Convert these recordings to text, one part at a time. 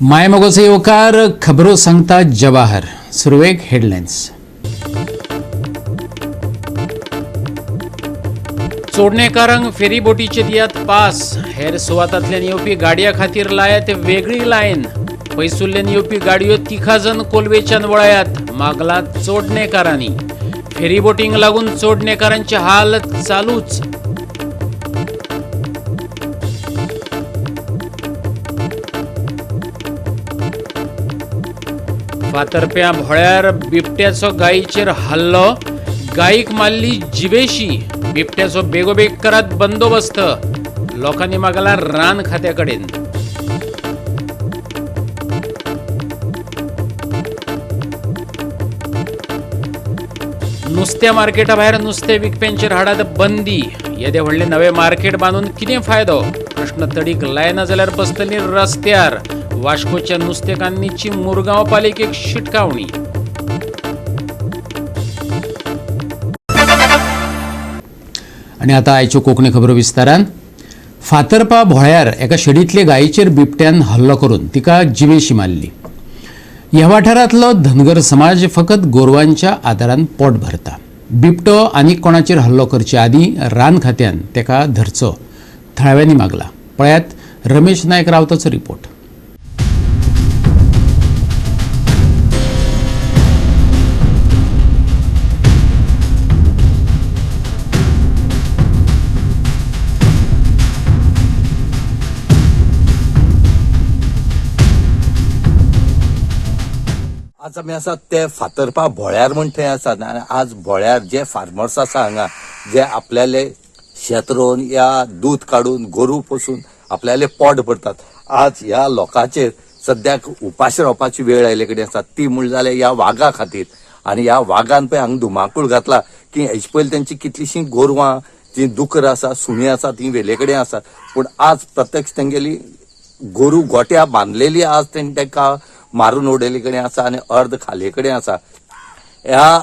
मायमोगाचो येवकार खबरो सांगता जवाहर. सुरवेक हेडलायन्स. चोडणेकारांक फेरीबोटीचे दियात पास. हेर सुवातांतल्यान येवपी गाडयां खातीर लायात वेगळी लायन. पयसुल्ल्यान येवपी गाडयो तिखाजन कोलवेच्यान वळयात, मागला चोडणेकारांनी. फेरीबोटींक लागून चोडणेकारांचे हाल चालूच. फातर्प्यां भोळ्यार बिबट्याचो गायीचेर हल्लो, गायीक मारली जिवेशी. बिबट्याचो बेगोबेग करात बंदोबस्त, लोकांनी मागला रान खात्या कडेन. नुस्त्या मार्केटा भायर नुस्तें विकप्यांचेर हाडात बंदी. येदे व्हडलें नवें मार्केट बांदून कितें फायदो? प्रश्न तडीक लायना जाल्यार बसतली रस्त्यार. वास्कोच्या नुस्तेकान्नीची मुरगांव पालिकेक शिटकावणी. आनी आतां आयच्यो कोंकणी खबरो विस्तारान. फातर्पा भोळ्यार एका शेडींतले गायीचेर बिबट्यान हल्लो करून तिका जिवेशी मारली. ह्या वाठारांतलो धनगर समाज फकत गोरवांच्या आदारान पोट भरता. बिबटो आनी कोणाचेर हल्लो करचे आदीं रान खात्यान तेका धरचो, थळाव्यांनी मागला. पळयात रमेश नायक रावताचो रिपोर्ट. आज आमी आसात ते फातर्पा भोळ्यार म्हण थंय आसात. आनी आज भोळ्यार जे फार्मर्स आसा हांगा, जे आपल्याले शेत रोवन या दूद काडून गोरू पोसून आपल्याले पोट भरतात, आज ह्या लोकांचेर सद्याक उपाशी रावपाची वेळ आयिल्ले कडेन आसा. ती म्हण जाल्यार ह्या वागा खातीर. आनी ह्या वागान पळय हांगा धुमाकूळ घातला की हेजे पयलीं तेंची कितलीशीं गोरवां, जी दुकर आसा, सुणीं आसा, ती वेले कडेन आसात. पूण आज प्रत्यक्ष तेंगेली गोरू गोट्या बांदलेली आज तेणी तेका मारून उडयले कडेन आसा आनी अर्द खाले कडेन आसा. ह्या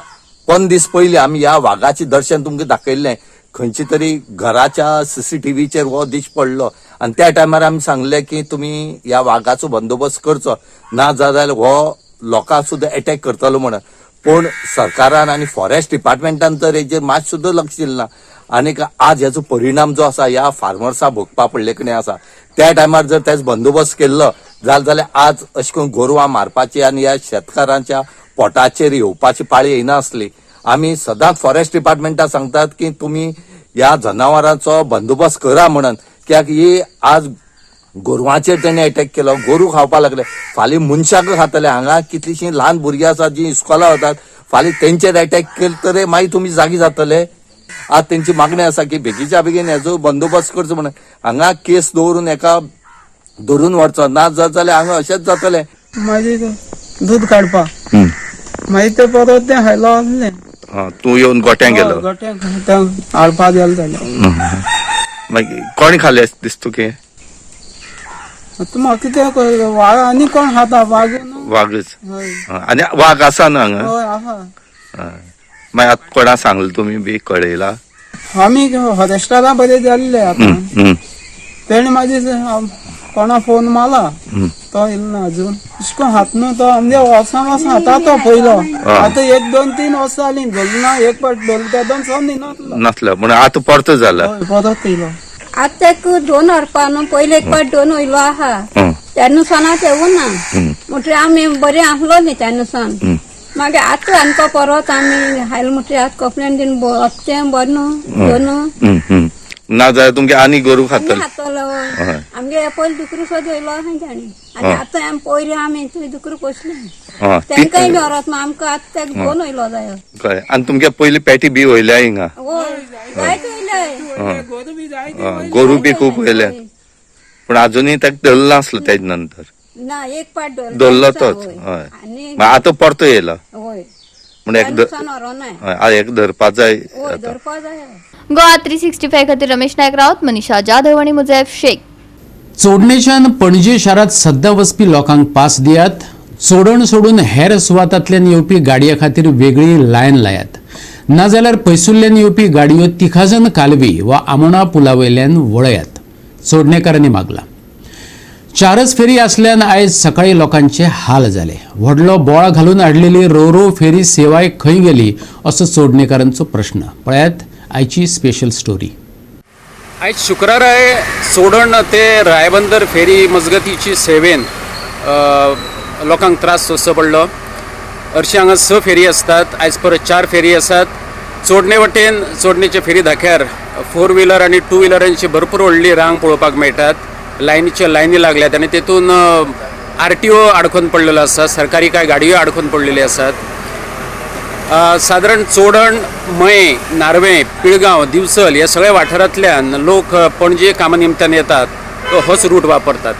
15 दीस पयलीं आमी ह्या वागाचें दर्शन तुमकां दाखयल्लें. खंयचे तरी घराच्या सीसीटीव्हीचेर हो दीस पडलो आनी त्या टायमार आमी सांगलें की तुमी ह्या वागाचो बंदोबस्त करचो, ना जाल्यार हो लोकांक सुद्दां एटॅक करतलो म्हणून. पूण सरकारान आनी फॉरेस्ट डिपार्टमेंटान तर हेजेर मात सुद्दां लक्ष दिलें ना. आनीक आज हेचो परिणाम जो आसा ह्या फार्मर्साक भोगपा पडले कडेन आसा. त्या टायमार जर तेच बंदोबस्त केल्लो जाल्यार आज अशें करून गोरवां मारपाची आनी ह्या शेतकारांच्या पोटाचेर येवपाची पाळी येयनासली. आमी सदांच फॉरेस्ट डिपार्टमेंटाक सांगतात की तुमी ह्या जनावरांचो बंदोबस्त करा म्हणून, कित्याक ही आज गोरवांचेर तेणी एटॅक केलो, गोरू खावपाक लागले, फाल्यां मनशाक खातले. हांगा कितलीशीं ल्हान भुरगीं आसात जीं इस्कोला वतात, फाल्यां तेंचेर एटॅक केले तर मागीर तुमी जागी जातले. आज तेंची मागणी आसा की बेगीच्या बेगीन हेजो बंदोबस्त करचो म्हणून. हांगा केस दवरून एका धरून व्हरचो, ना जाल्यार हांगा अशेंच जातलें. मागीर दूद काडपाक मागीर ते परत तें खायलो आसलें. तूं येवन गोट्यांक गेलो? गोट्यांक हाडपा गेलो जाल्यार मागीर कोणी खालें दिसता तुगे? आतां म्हाका कितें वाग आनी कोण खाता? वाग न्हू. वागच. हय. आनी वाग आसा न्हू हांगा? हय आसा. मागीर आतां कोणा सांगलें तुमी बी कळयला? आमी फॉरेस्टारा बरे जाल्ले आतां. तेणी मागीर कोणा फोन मारला, तो येयलो ना अजून. अशें करून हात न्हू तो आमगे वर्सां वर्सां खाता तो पयलो. आतां 1 2 3 वर्सां जालीं धरलो ना. एक पाट धरलो तेदोन सावन न्हिनासलो. नासलो म्हणून आतां परतो जाला. हय परत येयलो. आतां एक 2 व्हरपा न्हू, पयले एक पाट 2 वयलो आहा तेन्ना सावन आतां येवना. म्हणटरी आमी बरें आसलो न्ही तेन्ना सावन. मागीर आतां आमकां परत आमी हायल म्हणटरी आतां कंप्लेन दिवन वचचें बरें न्हू दोन. ना जाल्यार तुमगे आनी गोरू खातले. खातलो आमगे पयलीं दुकरू सुद्दां येयलो आहा ताणी. आनी आतां आमी पयलीं आमी थंय दुकरू पोसले तेंकांय बी व्हरत. आमकां आतां तेका 2 वयलो जाय. कळ्ळें. आनी तुमगे पयलीं पेटी बी वयल्या हिंगा? हय जायते वयले. गोरू बी खूब वयले, पूण आजुनूय ताका धरलो नासलो तेजे नंतर. ना एक पाट धरलो तोच. हय आतां परतो येयलो. हय म्हण एक धरपा जाय. धरपा जाय. गोवा 365 खातीर रमेश नायक रावत, मनीषा जाधव आनी मुजैफ शेख. चोडणेच्यान पणजे शारांत सद्दां वचपी लोकांक पास दियात. चोडण सोडून हेर सुवातांतल्यान येवपी गाडयां खातीर वेगळी लायन लायात, नाजाल्यार पयसुल्ल्यान येवपी गाडयो तिखाजन कालवी वा आमोणा पुला वयल्यान वळयात, चोडणेकारांनी मागला. चारच फेरी आसल्यान आयज सकाळी लोकांचे हाल जाले. व्हडलो बोळ घालून हाडलेली रोरो फेरी सेवाय खंय गेली असो चोडणेकारांचो प्रश्न. पळयात आयची स्पेशल स्टोरी. आयज शुक्राराय चोडण ते रायबंदर फेरी मजगतीची सेवेन लोकांक त्रास सोंसचो पडलो. हरशीं हांगा 6 फेरी आसतात, आयज परत 4 फेरी आसात. चोडणे वटेन चोडणेचे फेरी धाक्यार 4 व्हिलर आनी 2 व्हिलरांची भरपूर व्हडली रांग पळोवपाक मेळटात. लायनीच्यो लायनी लागल्यात आनी तेतून RTO आडखून पडलेलो आसा, सरकारी कांय गाडयो आडखून पडलेल्यो आसात. सादारण चोडण, मये, नार्वे, पिळगांव, दिवचल ह्या सगळ्या वाठारांतल्यान लोक पणजे कामा निमतान येतात, तो होच रूट वापरतात.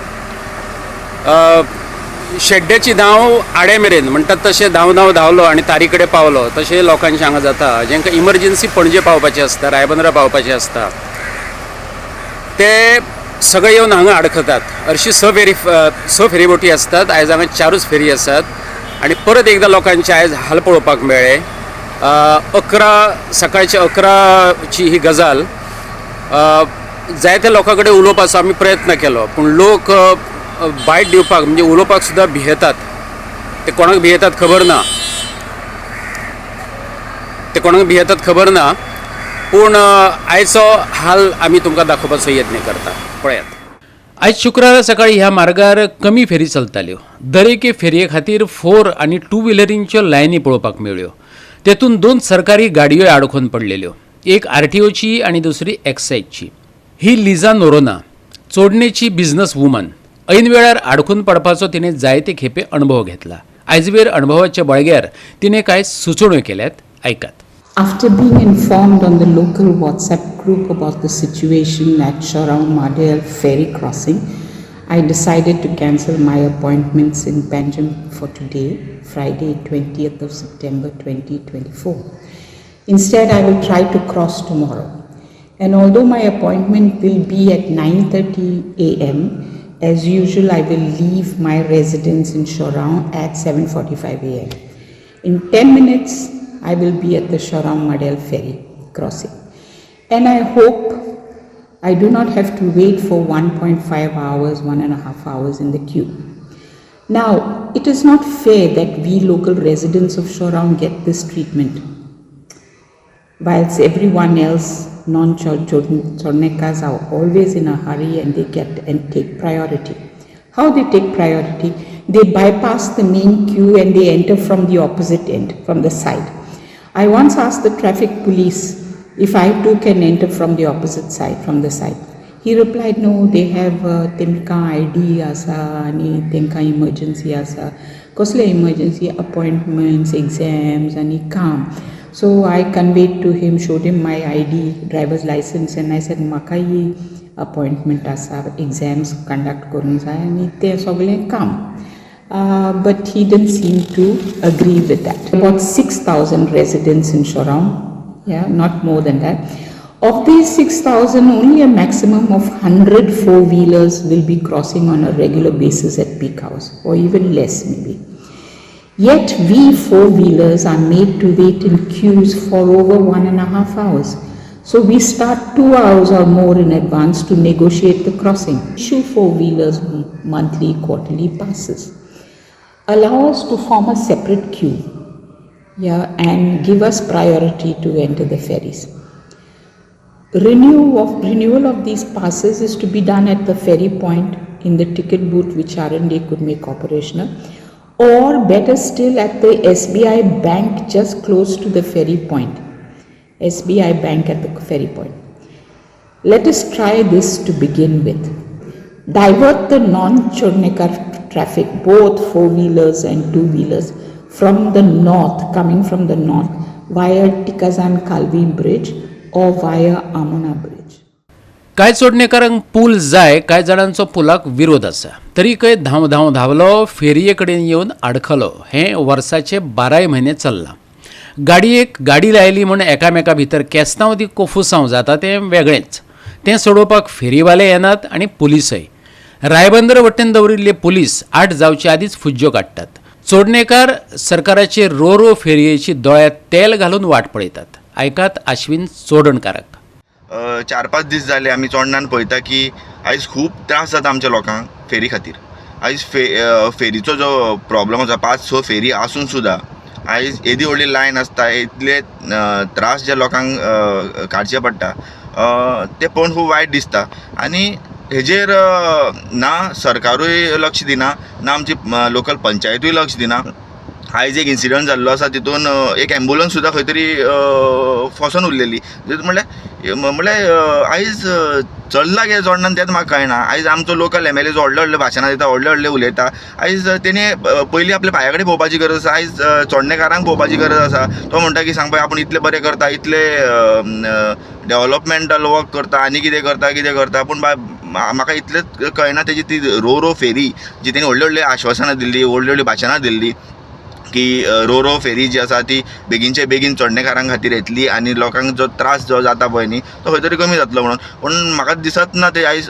शेड्ड्याची धांव आडे मेरेन म्हणटात तशें धांव धांव धांवलो आनी तारी कडेन पावलो तशें लोकांचें हांगा जाता. जांकां इमर्जन्सी पणजे पावपाचें आसता, रायबंदरा पावपाचें आसता, ते सगळे येवन हांगा आडखतात. हरशीं 6 फेरीबोटी आसतात, आयज हांगा 4च फेरी आसात आनी परत एकदां लोकांचे आयज हाल पळोवपाक मेळ्ळे. 11 सकाळच्या 11ची ही गजाल. जायत्या लोकां कडेन उलोवपाचो आमी प्रयत्न केलो, पूण लोक बायट दिवपाक म्हणजे उलोवपाक सुद्दां भियेतात. ते कोणाक भियेतात खबर ना, ते कोणाक भियेतात खबर ना, पूण आयचो हाल आमी तुमकां दाखोवपाचो यत्न करता. पळयात. आयज शुक्रारा सकाळी ह्या मार्गार कमी फेरी चलताल्यो. दरेके फेरये खातीर 4 आनी 2 व्हिलरींच्यो लायनी पळोवपाक मेळ्ळ्यो. तेतून 2 सरकारी गाडयोय आडखून पडलेल्यो, एक RTOची आनी दुसरी एक्सायजची. ही लिजा नोरोना, चोडणेची बिझनस वुमन. ऐन वेळार आडखून पडपाचो तिणें जायते खेपे अणभव घेतला. आयजवेर अणभवाच्या बळग्यार तिणें कांय सुचोवण्यो केल्यात, आयकात. After being informed on the local WhatsApp group about the situation at Chorao Madel ferry crossing, I decided to cancel my appointments in Panjim for today, Friday, 20th of September 2024. Instead, I will try to cross tomorrow. And although my appointment will be at 9:30 a.m., as usual, I will leave my residence in Chorao at 7:45 a.m. In 10 minutes, I will be at the Chorao Madel ferry crossing. And I hope I do not have to wait for 1.5 hours, 1.5 hours in the queue. Now, it is not fair that we local residents of Chorao get this treatment, whilst everyone else, non-Chornekas, are always in a hurry and they get and take priority. How they take priority? They bypass the main queue and they enter from the opposite end, from the side. I once asked the traffic police if I too can enter from the opposite side, from the side. He replied, no, they have तेमकां ID आसा आनी तेंकां emergency आसा. कसले emergency? Appointments, exams आनी काम. So I conveyed to him, showed him my ID, driver's license, and I said, म्हाका ही appointment आसा, exams conduct करूंक जाय आनी तें सगळें काम. But he didn't seem to agree with that. About 6,000 residents in Chorao, yeah, not more than that. Of these 6,000, only a maximum of 100 four-wheelers will be crossing on a regular basis at peak hours, or even less maybe. Yet we four-wheelers are made to wait in queues for over 1.5 hours. So we start 2 hours or more in advance to negotiate the crossing. Issue four-wheelers monthly, quarterly passes. Allow us to form a separate queue, yeah, and give us priority to enter the ferries. Renewal of these passes is to be done at the ferry point in the ticket booth which R&D could make operational, or better still at the SBI bank just close to the ferry point. SBI bank at the ferry point. Let us try this to begin with. Divert the non-Chornekar traffic, both four-wheelers and two-wheelers, from the north, coming from the north, via Tikazan Kalvi Bridge or via Amona Bridge. कांय चोडणेकारांक पूल जाय, कांय जाणांचो पुलाक विरोध आसा. तरीकय धांव धांव धांवलो, फेरये कडेन येवन आडखलो. हें वर्साचे 12 म्हयने चल्लां. गाडयेक गाडी लायली म्हूण एकामेका भितर केस्तांव दी कोफुसांव जाता तें वेगळेंच. तें सोडोवपाक फेरीवाले येनात आनी पुलिसय. रायबंदर वटेन दवरिल्ले पुलीस 8 जावचे आदींच फुज्ज्यो काडटात. चोडणेकार सरकाराचे रो रो फेरयेची दोळ्यांत तेल घालून वाट पळयतात. आयकात आश्विन चोडणकाराक. 4-5 दीस जाले आमी चोडणान पळयता की आयज खूब त्रास जाता आमच्या लोकांक फेरी खातीर. आयज फेरीचो जो प्रॉब्लम आसा, 5-6 फेरी आसून सुद्दां आयज येदी व्हडली लायन आसता, इतले त्रास जे लोकांक काडचे पडटा ते पळोवन खूब वायट दिसता. आनी हेजेर ना सरकारूय लक्ष दिना, ना आमची लोकल पंचायतूय लक्ष दिना. आयज एक इन्सिडंट जाल्लो आसा, तितून एक एम्बुलन्स सुद्दां खंय तरी फसोन उरलेली. म्हणल्यार आयज चल्ला कितें चोडणान तेंच म्हाका कळना. आयज आमचो लोकल एम एल ए जो व्हडले व्हडले भाशणां दिता, व्हडले व्हडले उलयता, आयज तेणें पयलीं आपल्या पांया कडेन पळोवपाची गरज आसा. आयज चोडणेकारांक पळोवपाची गरज आसा. तो म्हणटा की सांग पळय आपूण इतलें बरें करता, इतलें डेवलपमेंटल वर्क करता आनी कितें करता कितें करता, पूण म्हाका इतलेंच कळना तेजी ती रो रो फेरी जी तेणी व्हडली व्हडली आश्वासनां दिल्ली, व्हडली व्हडली भाशणां दिल्ली की रो रो फेरी जी आसा ती बेगीनचे बेगीन चोडणेकारां खातीर येतली आनी लोकांक जो त्रास जो जाता पळय न्ही तो खंय तरी कमी जातलो म्हणून. पूण म्हाका दिसत ना ते आयज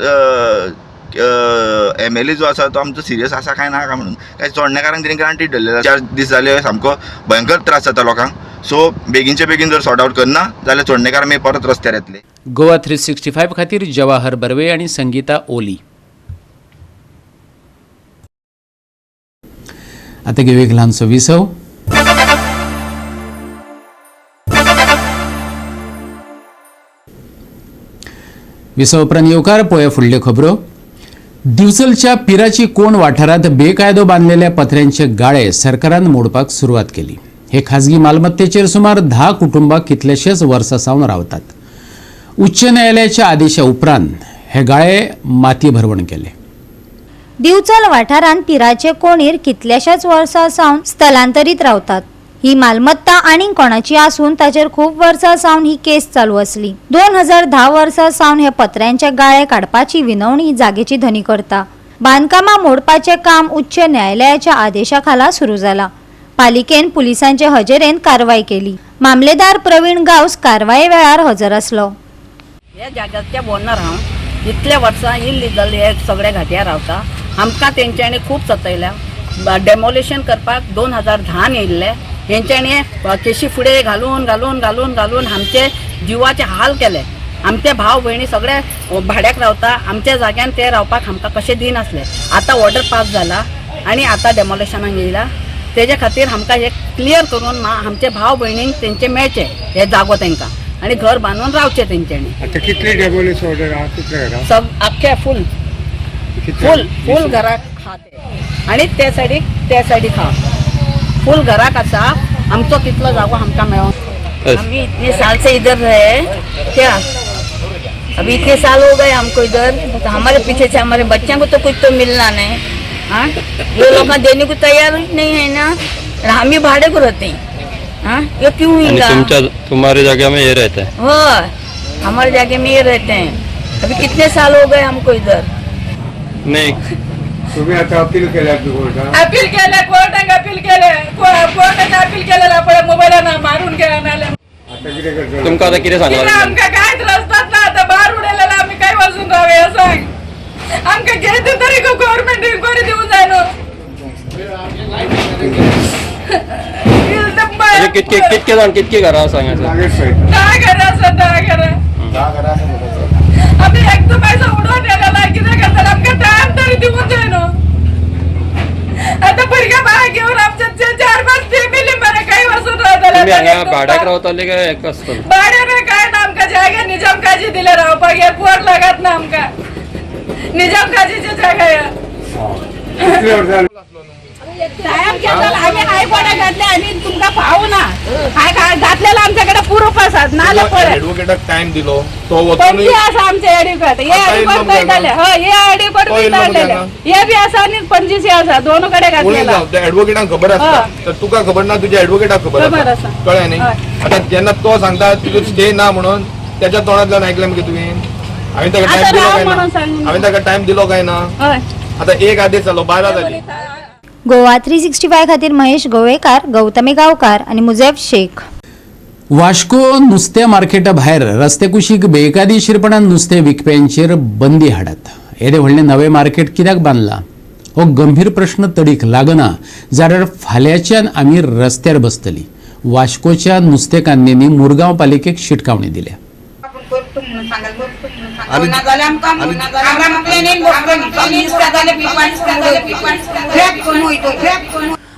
एम एल ए जो आसा तो आमचो सिरियस आसा काय ना काय म्हणून. काय चोडणेकारांक तेणी ग्रांटीड धरलें. 4 दीस जाले सामको भयंकर त्रास जाता लोकांक. सो बेगीनचे बेगीन जर सॉर्ट आउट करना जाल्यार चोडणेकार मागीर परत रस्त्यार येतले. गोवा 365 खातीर जवाहर बर्वे आनी संगीता ओली. आता घेऊ एक ल्हानसो विसव. विसव उपरांत येवकार पळोवया फुडल्यो खबरो. दिवचलच्या पिराची कोण वाठारांत बेकायदो बांदलेल्या पत्र्यांचे गाळे सरकारान मोडपाक सुरवात केली. हे खाजगी मालमत्तेचेर सुमार 10 कुटुंबां कितलेशेच वर्सां सावन रावतात. उच्च न्यायालयाच्या आदेशा उपरांत हे गाळे माती भरवण केले. दिवचल वाठारांत पिराचे कोणीर कितल्याशाच वर्सां सावन स्थलांतरीत रावतात. ही मालमत्ता आनी कोणाची आसून ताचेर खूब वर्सां सावन ही केस चालू आसली. 2010 वर्सां सावन हे पत्र्यांचे गाळे काडपाची विनवणी जागेची धनी करता. बांदकामां मोडपाचें काम उच्च न्यायालयाच्या आदेशा खाला सुरू जाला. पालिकेन पुलिसांचे हजेरेन कारवाय केली. मामलेदार प्रवीण गांवस कारवाये वेळार हजर आसलो. ह्या जाग्याचे ओनर हांव. इतल्या वर्सां इल्लिगल हे सगळे घाट्यार रावता. आमकां तेंच्यांनी खूब सतयल्या. डेमोलिशन करपाक 2010 येयल्ले. हेंच्यांनी केशी फुडें घालून घालून घालून घालून आमचे जिवाचे हाल केले. आमचे भाव भयणी सगळे भाड्याक रावता. आमच्या जाग्यान ते रावपाक आमकां कशें दिनासले. आतां ऑर्डर पास जाला आनी आतां डेमोलिशनाक येयला. तेजे खातीर आमकां हे क्लियर करून आमचे भाव भयणींक तेंचे मेळचे हे जागो तेंकां आनी घर बांदून रावचे तेंच्यांनी. आतां कितले डेमोलिश ऑर्डर आहा कितले घरां? सग आख्खे फूल फूल फूल घराक आहा ते आनी ते सायडीक आहा. फूल घराक आसा. आमचो कितलो जागो आमकां मेळों. हम इतने साल से इधर रहे क्या, अभी इतने साल हो गए हमको इधर, तो हमारे पीछे से हमारे बच्चों को तो कुछ तो मिलना नहीं. हाँ, ये लोग देने को तैयार नहीं है ना. हम ही भाड़े को रहते हैं. हाँ, ये क्यों हुआ? तुम्हारे जगह में ये रहते हैं? हाँ, हमारे जगह में ये रहते हैं. अभी कितने साल हो गए हमको इधर. नहीं, तुम्ही आता अपील केल्या कोर्टात? अपील केले, कोर्टाक अपील केले, कोर्टाक अपील केलेला पळय मोबायलान मारून गेला. नाल्यार आता कितें करतले? तुमकां आतां कितें सांगलां? आमकां कांयच रस्ताच ना. आतां बार उडयलेला आमी काय वचून रावया सांग. आमकां घेत तरी गव्हर्मेंट इन्क्वायरी दिवूंक जाय न्हू. कितके कितके जाण कितके घरां आसा हांगासर? 10 घरां आसा. 10 घरां आमी एकदम पयसो उडोवन येयलेला. कितें करतले? आमकां टायम तरी दिवूंक जाय न्हू. आतां भुरग्यां बाळां घेवन आमच्या 4-5 फॅमिली मरे काय वचून रावतले. तुमी हांगा भाड्याक रावताले काय एका आसतले? भाड्यान काय ना. आमकां जागे निजाम काजी दिले रावपाक. हे पोट लागत ना आमकां. निजाम काजीचे जागा ह्या. आम्ही हायकोर्टात घातले आणि तुमकां पावना. घातलेला आमच्याकडे प्रूफ आसात. नाजाल्यार पळय एडवोकेटाक टायम दिलो तो वचून पणजी आसा आमचे एडवोकेट. हे एडवोकेट वयताले. हय, हे एडवोकेट वयताले. हे बी आसा आनी पणजीचे आसा. दोन कडेन घातलेला. एडवोकेटाक खबर आसता. तर तुका खबर ना, तुज्या एडवोकेटाक खबर आसा. कळ्ळें न्ही? आतां जेन्ना तो सांगता तुजो स्टे ना म्हणून, त्याच्या तोंडांतल्यान आयकलें मगे तुवें. हांवें ताका टायम दिलो काय ना? हांवें ताका टायम दिलो काय ना? आतां एक आदेश जालो, 12 जाली. गोवा 365 खातीर महेश गोवेकार, गौतमी गांवकार आनी मुजेफ शेख. वास्को नुस्तें मार्केटा भायर रस्ते कुशीक बेकायदेशीरपणान नुस्तें विकप्यांचेर बंदी हाडात. येदें व्हडलें नवें मार्केट कित्याक बांदलां हो गंभीर प्रश्न तडीक लागना जाल्यार फाल्यांच्यान आमी रस्त्यार बसतली. वास्कोच्या नुस्तेकान्नींनी मुरगांव पालिकेक शिटकावणी दिल्या. आणि नाजाल्यार आमकां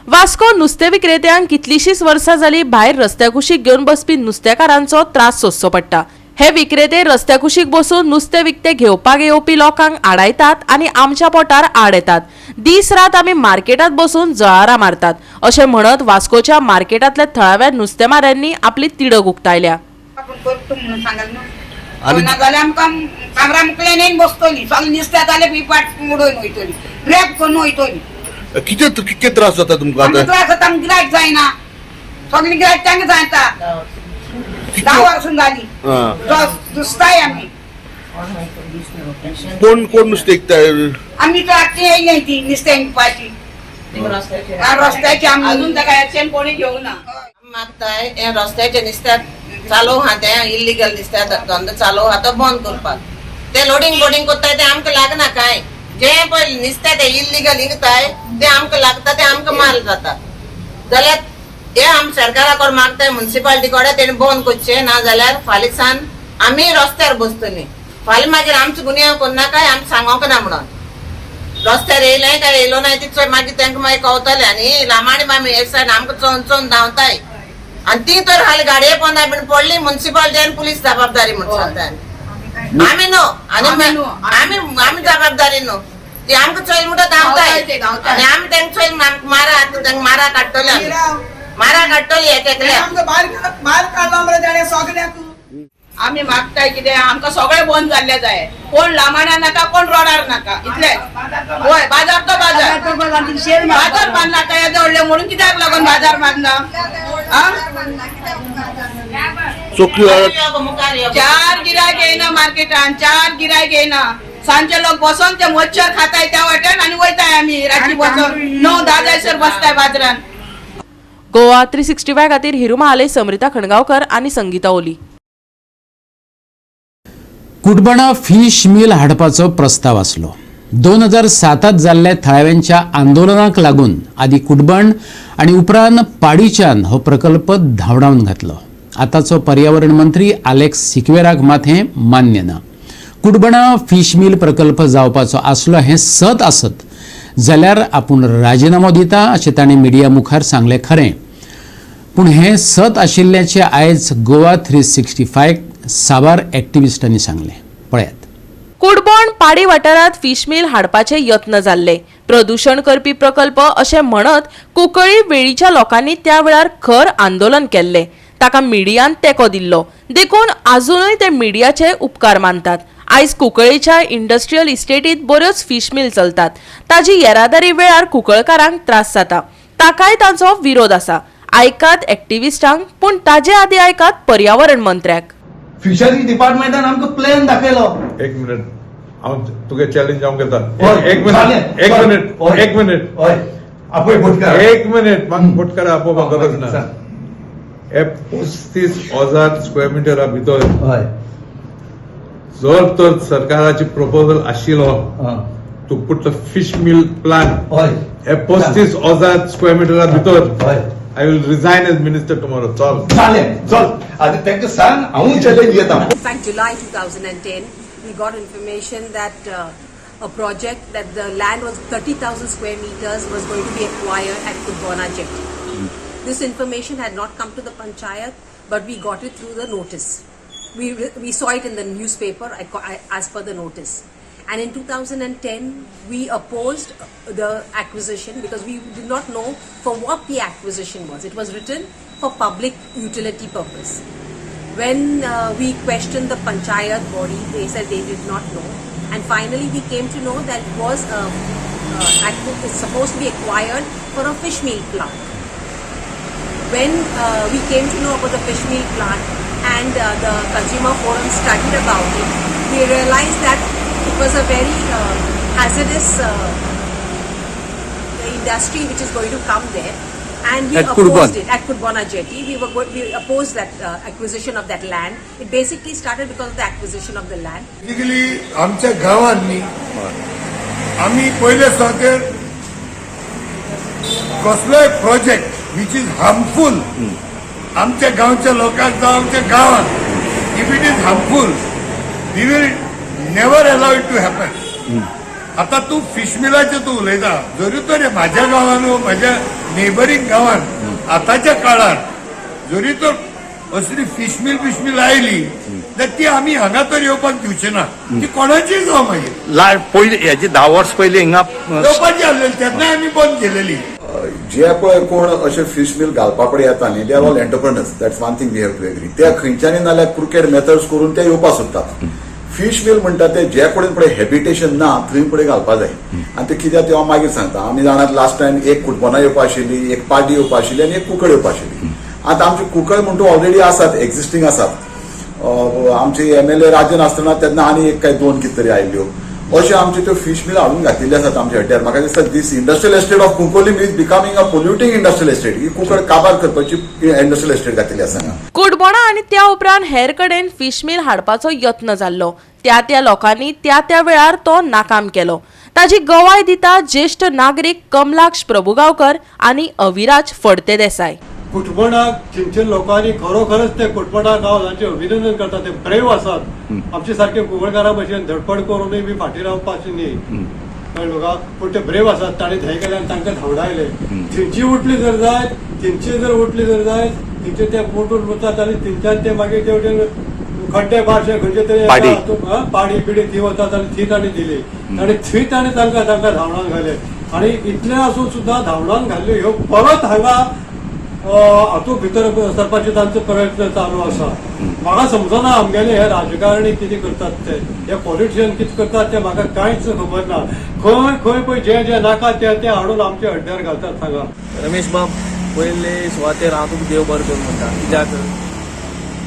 वास्को नुस्तें विक्रेत्यांक कितलीशीच वर्सां जाली भायर रस्त्या कुशीक घेवन बसपी नुस्तेकारांचो त्रास सोंसचो पडटा. हे विक्रेते रस्त्या कुशीक बसून नुस्तें विकतें घेवपाक येवपी लोकांक आडायतात आनी आमच्या पोटार आड येतात. दीस रात आमी मार्केटांत बसून जळारां मारतात अशें म्हणत वास्कोच्या मार्केटांतल्या थळाव्या नुस्तेमाऱ्यांनी आपली तिडक उक्तायल्या. नाजाल्यार आमकां कामरा मुकल्यान बसतली, सगळें नुस्तें जाल्यार पिपाट उडोवन वयतली, रेप करून वयतली. कितें कितके त्रास जाता तुमकां आतां? त्रास जाता, आमकां गिरायक जायना, सगळीं गिरायक तांकां जायता. 10 वर्सां जाली दुसताय आमी. कोण कोण नुस्तें विकता? आमी तर आतां येयली ती नुस्तें विकपाची रस्त्याची, आमी अजून ताका एक्शन कोणी घेवंक ना. मागताय हे रस्त्याचे नुस्त्याक चालू आहा, तें इल्लिगल नुस्त्या धंदो चालू आहा तो बंद करपाक. ते लोडींग बोडींग करताय ते आमकां लागना कांय. जे पळय नुस्तें ते इल्लिगल विकताय ते आमकां लागता, ते आमकां माल जाता. जाल्यार हे आमी सरकारा कडेन मागताय, मुन्सिपालिटी कडेन तेणी बंद करचें, ना जाल्यार फाल्यां सान आमी रस्त्यार बसतली. फाल्यां मागीर आमचो गुन्यांव करनाकाय, आमी सांगोंक ना म्हणून. रस्त्यार येयलें काय येयलो ना ती मागीर तांकां मागीर कवतलें. आनी लामाणी मामी एक सायड आमकां चोवन चोवन धांवताय आनी ती तर हाली गाडये पोंदा बीन पडली. मुन्सिपालिटी आनी पुलीस जबाबदारी म्हण सांगता. आमी न्हू, आनी आमी आमी जबाबदारी न्हू. ती आमकां चोयल म्हणटा धांवताय आनी आमी तांकां चोयल आमकां मारा, तांकां मारा काडटले, आमी मारा काडटली एक एकल्याक. भायर काडलो मरे ताणें सगळ्याक. आमी मागताय कितें, आमकां सगळें बंद जाल्लें जाय. कोण लामाण्या नाका, कोण रोडार नाका, इतलेंच. हय, बाजार तो बाजार, बाजार बांदला आतां येदे व्हडले म्हणून कित्याक लागून बाजार बांदला? चार गिरायक येयना मार्केटान, चार गिरायक येयना. सांजचे लोक बसोन ते मच्छर खाताय त्या वाट्यान आनी वयताय. आमी रातची बसोन 9-10 जायसर बसताय बाजारान. गोवा 365 खातीर हिरू महाले, समृता खणगांवकर आनी संगीता ओली. कुडबणा फिश मिल हाडपाचो प्रस्ताव आसलो. 2007 जाल्ल्या थळाव्यांच्या आंदोलनाक लागून आदी कुडबण आनी उपरांत पाडीच्यान हो प्रकल्प धांवडावन घातलो. आतांचो पर्यावरण मंत्री आलेक्स सिक्वेराक मात हें मान्य ना. कुडबणा फिश मिल प्रकल्प जावपाचो आसलो हें सत आसत जाल्यार आपूण राजिनामो दिता अशें ताणें मिडिया मुखार सांगलें खरें, पूण हें सत आशिल्ल्याचें आयज गोवा 365 साबार एक्टिविस्टांनी सांगलें. पळयात. कुडबण पाडी वाठारांत फिश मिल हाडपाचे यत्न जाल्ले. प्रदूषण करपी प्रकल्प अशें म्हणत कुंकळी वेळीच्या लोकांनी त्या वेळार खर आंदोलन केल्लें. ताका मिडियान तेंको दिल्लो, देखून आजुनूय ते मिडियाचे उपकार मानतात. आयज कुंकळीच्या इंडस्ट्रियल इस्टेटीत बऱ्योच फिश मिल चलतात. ताजी येरादारी वेळार कुंकळकारांक त्रास जाता, ताकाय तांचो विरोध आसा. आयकात एक्टिविस्टांक, पूण ताजे आदी आयकात पर्यावरण मंत्र्याक. फिशरी डिपार्टमेंटान आमकां प्लॅन दाखयलो. एक मिनिट, हांव तुगे चॅलेंज हांव घेता. एक मिनिट, एक मिनिट, एक मिनिट. आपय बोटकार, एक मिनिट, म्हाका बोटकार आपोवपाक गरज ना. हे 35,000 स्क्वेअर मिटरा भितर जर तर सरकाराची प्रपोजल आशिल्लो to put the fish mill plant हे 35,000 स्क्वेअर मिटरा भितर, I will resign as minister tomorrow. चल चालेल, चल आतां तांकां सांग, हांवूय चॅलेंज घेता. In fact, July 2010, we got information that a project that the land was 30,000 square meters was going to be acquired at Cutbona Jetty. This information had not come to the panchayat, but we got it through the notice. We saw it in the newspaper as per the notice. And in 2010, we opposed the acquisition because we did not know for what the acquisition was. It was written for public utility purpose. When we questioned the panchayat body, they said they did not know. And finally, we came to know that it was it's supposed to be acquired for a fish meal plant. When we came to know about the fish meal plant and the consumer forum studied about it, we realized that it was a very hazardous industry which is going to come there, and we At opposed Cutbona. It at Cutbona Jetty. We opposed that acquisition of that land. It basically started because of the acquisition of the land. Basically आमच्या गांवांत न्ही आमी पयले सुवातेर कसलोय project which is harmful आमच्या गांवच्या लोकांक जावं आमच्या गांवांत, if it is harmful, we will Never allow it to happen. आतां तूं फिश मिलाचेर तूं उलयता, जरी तर म्हाज्या गांवान वा म्हाज्या नेबरींग गांवान आतांच्या काळार जरी तर असली फिश मिल बिश मिल आयली जाल्यार ती आमी हांगा तर येवपाक दिवचे ना. ती कोणाचीय जावं मागीर. ला पयलीं हेजी 10 वर्स पयलीं हिंगा येवपाची आसलेली तेन्नाय आमी बंद केलेली. जे पळय कोण अशे फिश मिल घालपा कडेन येता न्ही, they are all entrepreneurs, that's one thing we have to agree. ते खंयच्यानी नाल्यार क्रिकेट मेथड्स करून ते येवपाक सोदतात. फिश मिल म्हणटा ते जे कडेन पळय हॅबिटेशन ना थंय पळय घालपा जाय. आनी ते कित्याक ते हांव मागीर सांगता. आमी जाणात लास्ट टायम एक कुटबोना येवपा आशिल्ली, एक पाडी येवपा आशिल्ली आनी एक कुंकळ येवपा आशिल्ली. आतां आमची कुंकळ म्हणटा ऑलरेडी आसात, एक्झिस्टींग आसात. आमचे एमएलए राजन आसतना तेन्ना आनी एक काय दोन कितें तरी आयिल्ल्यो. अशे आमचे त्यो फिश मिल हाडून घातिल्ले आसात आमच्या हड्ड्यार. म्हाका दिसता this industrial estate of Cuncolim is becoming a polluting industrial estate. ही कुंकळ काबार करपाची इंडस्ट्रियल एस्टेट घातिल्ली आसा हांगा. कुडबोणा आनी त्या उपरांत हेर कडेन फिश मिल हाडपाचो यत्न जाल्लो. त्या त्या लोकांनी त्या त्या वेळार तो नाकाम केलो. ताजी गवाय दिता ज्येश्ठ नागरीक कमलाक्ष प्रभुगांवकर आनी अविराज फडते देसाय. कुटबणाक थंयच्या लोकांनी खरोखरच ते कुटबणा गांव तांचे अभिनंदन करता. ते ब्रेव आसात. आमचे सारखे कुंकळकारां भशेन धडपड करूनय बी फाटीं रावपाचे न्ही, कळ्ळें तुका. पूण ते ब्रेव आसात, ताणें थंय गेले आनी तांकां धांवडायले. थंयची उठली जर जायत, थंयची जर उठली जर जायत, थंयचे ते मोटून वतात आनी थंयच्यान ते मागीर ते वटेन खड्डे बारशे खंयचे तरी पाडी बिडी थंय वतात आनी थंय ताणें दिली आनी थंय ताणें तांकां तांकां धांवडावन घाले. आनी इतलें आसून सुद्दां धांवडावन घाल्ल्यो ह्यो परत हांगा हातूंत भितर सरपाचे तांचो प्रयत्न चालू आसा. म्हाका समजना आमगेले हे राजकारणी कितें करतात ते, हे पॉलिटिशियन कितें करतात ते म्हाका कांयच खबर ना. खंय खंय पळय जे जे नाका ते ते हाडून आमच्या हड्ड्यार घालतात हांगा. रमेश बाब, पयले सुवातेर हांव तुका देव बरें करूं म्हणटा, कित्याक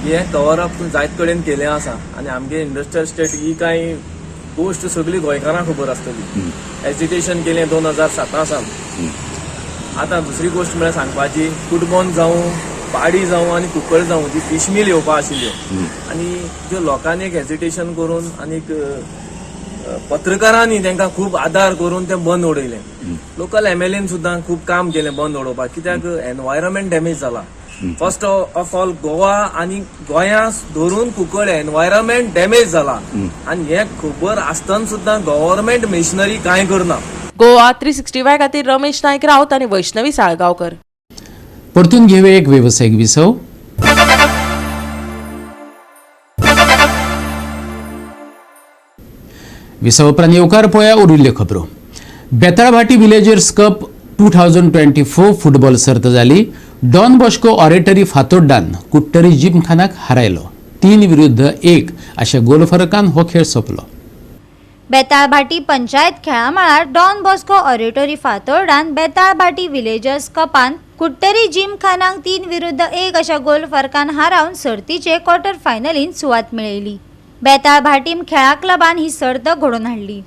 हें कवर अप जायत कडेन केलें आसा आनी आमगे इंडस्ट्रियल स्टेट ही कांय गोश्ट सगळी गोंयकारांक खबर आसतली. एजिटेशन केलें 2007 सावन. आतां दुसरी गोश्ट म्हळ्यार सांगपाची, कुटबोन जावं, पाडी जावं आनी कुंकळ जावं, जी फिश मिल येवपा आशिल्ल्यो आनी ज्यो लोकांनी एक हेजिटेशन करून आनीक पत्रकारांनी तांकां खूब आदार करून तें बंद उडयलें. लोकल एमएलएन सुद्दां खूब काम केलें बंद उडोवपाक, कित्याक एनवायरमेंट डॅमेज जाला. फर्स्ट ऑफ ऑल गोवा आनी गोंया धरून कुंकळ एनवायरमेंट डॅमेज जाला आनी हें खबर आसतना सुद्दां गव्हर्मेंट मिशनरी कांय करना. गोवा 365 खातीर रमेश नायक राऊत आनी वैष्णवी साळगांवकर. परतून घेवया एक वेवसायीक विसव. विसव उपरांत येवकार पळया उरिल्ल्यो खबरो. बेताळभाटी विलेजर्स कप 2024 फुटबॉल सर्त जाली. डॉन बॉस्को ऑरेटरी फातोड्डान कुट्टरी जिमखानाक हारायलो. 3-1 अशा गोल फरकान हो खेळ सोंपलो. बेताळभाटी पंचायत खेळामळार डॉन बॉस्को ऑरेटोरी फातोर्डान बेताळभाटी विलेजर्स कपान कुट्टरी जिमखानाक 3-1 अशा गोल फरकान हारावन सर्तीचे क्वॉर्टर फायनलींत सुवात मेळयली. बेताळभाटीम खेळा क्लबान ही सर्त घडोवन हाडली.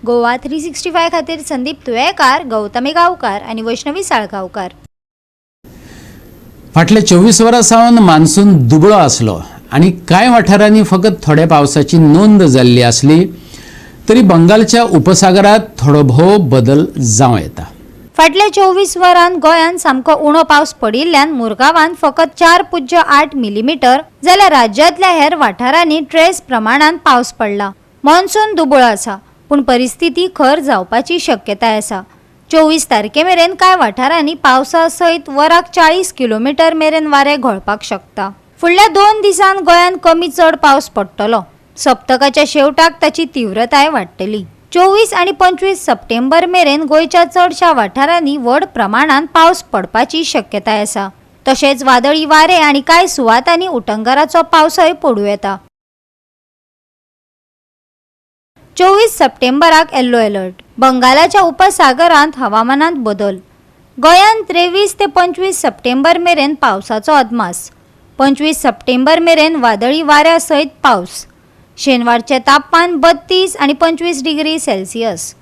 गोवा 365 खातीर संदीप तुयेकार, गौतमी गांवकार आनी वैष्णवी साळगांवकार. फाटल्या 24 वरां सावन मान्सून दुबळो आसलो आनी कांय वाठारांनी फकत थोड्या पावसाची नोंद जाल्ली आसली तरी बंगालच्या उपसागरात थोडो भोव बदल जावं येता. फाटल्या 24 वरांत गोंयांत सामको उणो पावस पडिल्ल्यान मुरगांवांत फकत 4.8 मिलीमिटर जाल्यार राज्यांतल्या हेर वाठारांनी ट्रेस प्रमाणांत पावस पडला. मॉन्सून दुबळो आसा पूण परिस्थिती खर जावपाची शक्यताय आसा. 24 तारखे मेरेन कांय वाठारांनी पावसा सयत वराक 40 किलोमिटर मेरेन वारें घोळपाक शकता. फुडल्या 2 दिसांत गोंयांत कमी चड पावस पडटलो. सप्तकाच्या शेवटाक ताची तीव्रताय वाडटली. 24 आनी 25 सप्टेंबर मेरेन गोंयच्या चडशा वाठारांनी व्हड प्रमाणांत पावस पडपाची शक्यताय आसा. तशेंच वादळी वारें आनी कांय सुवातांनी उटंगाराचो पावसय पडूं येता. 24 सप्टेंबराक येल्लो अलर्ट. बंगालाच्या उपसागरांत हवामानांत बदल. गोंयांत 23 ते 25 सप्टेंबर मेरेन पावसाचो अदमास. 25 सप्टेंबर मेरेन वादळी वाऱ्या सयत पावस. शेनवारचें तापमान 32 आनी 25 डिग्री सेल्सियस.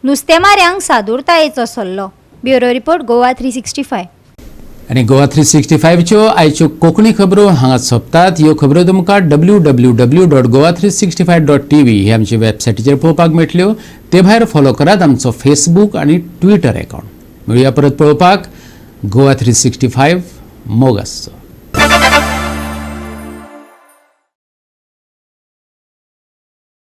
नुस्तेमाऱ्यांक सादुरतायेचो सल्लो. Bureau report, Goa 365. आनी गोवा 365च्यो आयच्यो कोंकणी खबरो हांगा सोंपतात. ह्यो खबरो तुमकां www.goa365.tv ही आमची वेबसायटीचेर पळोवपाक मेळटल्यो. ते भायर फॉलो करात आमचो फेसबूक आनी ट्विटर एकावंट. मेळुया परत पळोवपाक. गोवा 365, मोग आसचो.